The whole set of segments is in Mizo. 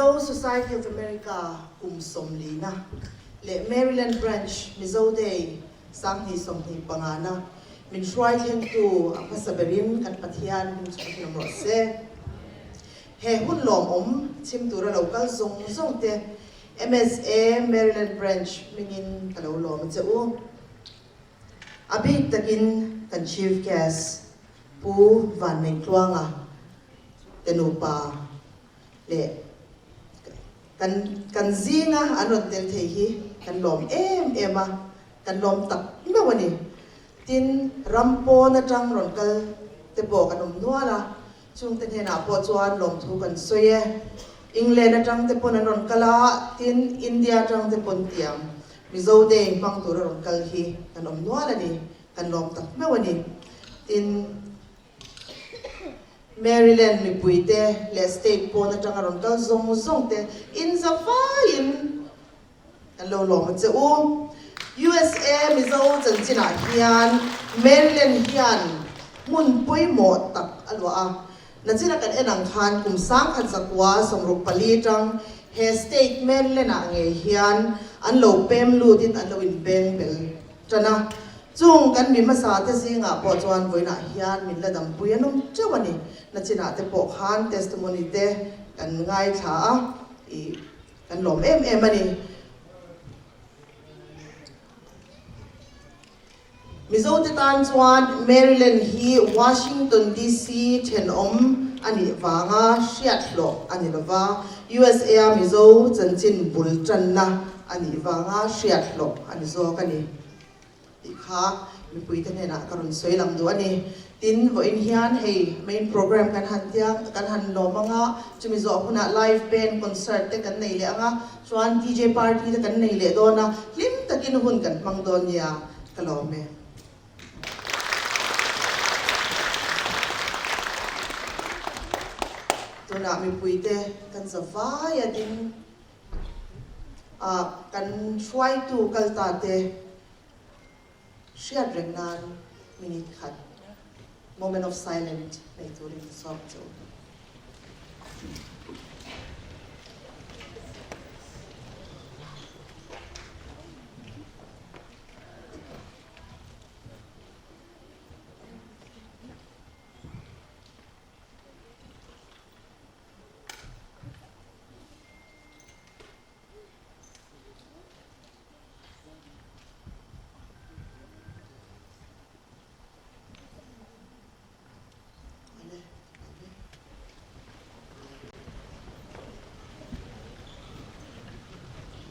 Mizo Society of America kum sawmlina leh Maryland Branch Mizo Day 2025-na min hruai thlengtu a hmasa berin kan Pathian hming chu Pathian awm rawh se. He hun lawmawm chhim tura lo kal zawng zawng te MSA Maryland Branch hmingin ka lo lawm a che u. A bik takin kan Chief Guest Pu Vanneitluanga te nupa leh kan kan zinga an rawn tel thei hi kan lawm em em a, kan lawm tak meuh a ni. Tin, ram pawn atang rawn kal te pawh kan awm nual a, chungte hnenah pawh chuan lawmthu kan sawi e. England atang te pawn an rawn kal a, tin India atang te pawn tiang Mizo Day hmang tura rawn kal hi kan awm nual a ni, kan lawm tak meuh a ni. Tin, Maryland mipuite leh state pawn atanga rawn kal zawng zawng te in za vaiin Kan lo lawm a che u. USA Mizo chanchinah hian Maryland hian hmun pawimawh tak a luah a. Nachina kan en ang khan kum 1964 tang he state Maryland-ah ngei hian an lo pem lutin an lo inbeng bel tan a. Chung kan mi hmasa te zingah pawh chuan vawiinah hian min la dampui an awm teuh a ni. Nachinah te pawh khan testimony te kan ngaithla a. Ih. Kan lawm em em a ni. Mizote tan chuan Maryland hi Washington DC thenawm a nih vanga hriat hlawh a ni lova, USA-a Mizo chanchin bul tanna a nih vanga hriat hlawh a ni zawk a ni. Tih kha mipuite hnenah ka rawn sawi lang duh a ni. Tin, vawiin hian hei main program kan han tia, kan han lawm ang a, chumi zawh hunah live band concert te kan nei leh ang a, chuan DJ party te kan nei leh dawn a, hlim takin hun kan hmang dawn nia ka lawm e. Tunah mipuite kan za vai a ding. Ah kan hruaitu kal ta te hriat reng nan minute khat moment of silent nei turin ka sawm che u.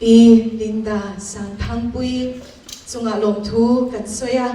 Pi Linda Sangthangpuii chungah lawmthu kan sawi a.